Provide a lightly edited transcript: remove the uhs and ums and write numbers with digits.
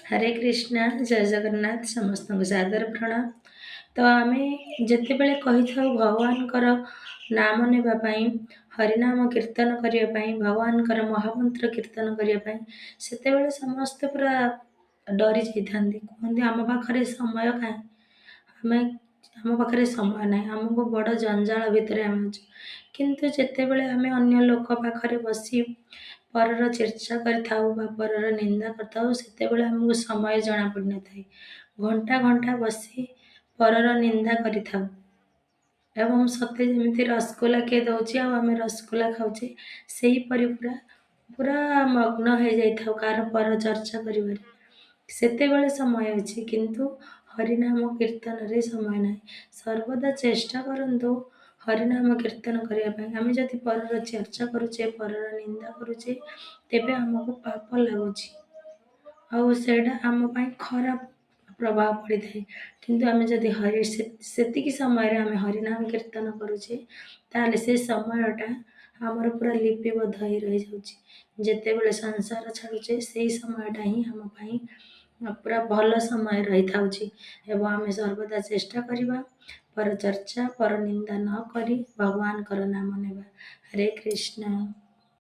ହରେ କୃଷ୍ଣ, ଜୟ ଜଗନ୍ନାଥ। ସମସ୍ତଙ୍କୁ ସାଦର ପ୍ରଣାମ। ତ ଆମେ ଯେତେବେଳେ କହିଥାଉ ଭଗବାନଙ୍କର ନାମ ନେବା ପାଇଁ, ହରିନାମ କୀର୍ତ୍ତନ କରିବା ପାଇଁ, ଭଗବାନଙ୍କର ମହାମନ୍ତ୍ର କୀର୍ତ୍ତନ କରିବା ପାଇଁ, ସେତେବେଳେ ସମସ୍ତେ ପୁରା ଡରି ଯାଇଥାନ୍ତି। କୁହନ୍ତି, ଆମ ପାଖରେ ସମୟ କାହିଁ, ଆମ ପାଖରେ ସମୟ ନାହିଁ, ଆମକୁ ବଡ଼ ଜଞ୍ଜାଳ ଭିତରେ ଆମେ ଅଛୁ। କିନ୍ତୁ ଯେତେବେଳେ ଆମେ ଅନ୍ୟ ଲୋକ ପାଖରେ ବସି ପରର ଚର୍ଚ୍ଚା କରିଥାଉ ବା ପରର ନିନ୍ଦା କରିଥାଉ, ସେତେବେଳେ ଆମକୁ ସମୟ ଜଣା ପଡ଼ିନଥାଏ। ଘଣ୍ଟା ଘଣ୍ଟା ବସି ପରର ନିନ୍ଦା କରିଥାଉ ଏବଂ ସତେ ଯେମିତି ରସଗୋଲା କିଏ ଦେଉଛି ଆଉ ଆମେ ରସଗୋଲା ଖାଉଛେ, ସେହିପରି ପୁରା ପୁରା ମଗ୍ନ ହେଇଯାଇଥାଉ କାହାର ପର ଚର୍ଚ୍ଚା କରିବାରେ। ସେତେବେଳେ ସମୟ ଅଛି, କିନ୍ତୁ ହରିନାମ କୀର୍ତ୍ତନରେ ସମୟ ନାହିଁ। ସର୍ବଦା ଚେଷ୍ଟା କରନ୍ତୁ ହରିନାମ କୀର୍ତ୍ତନ କରିବା ପାଇଁ। ଆମେ ଯଦି ପରର ଚର୍ଚ୍ଚା କରୁଛେ, ପରର ନିନ୍ଦା କରୁଛେ, ତେବେ ଆମକୁ ପାପ ଲାଗୁଛି ଆଉ ସେଇଟା ଆମ ପାଇଁ ଖରାପ ପ୍ରଭାବ ପଡ଼ିଥାଏ। କିନ୍ତୁ ଆମେ ଯଦି ହରି ସେତିକି ସମୟରେ ଆମେ ହରିନାମ କୀର୍ତ୍ତନ କରୁଛେ, ତାହେଲେ ସେ ସମୟଟା ଆମର ପୁରା ଲିପିବଦ୍ଧ ହେଇ ରହିଯାଉଛି। ଯେତେବେଳେ ସଂସାର ଛାଡ଼ୁଛେ, ସେଇ ସମୟଟା ହିଁ ଆମ ପାଇଁ ପୁରା ଭଲ ସମୟ ରହିଥାଉଛି। ଏବଂ ଆମେ ସର୍ବଦା ଚେଷ୍ଟା କରିବା ପର ଚର୍ଚ୍ଚା, ପର ନିନ୍ଦା ନ କରି ଭଗବାନଙ୍କର ନାମ ନେବା। ହରେ କୃଷ୍ଣ।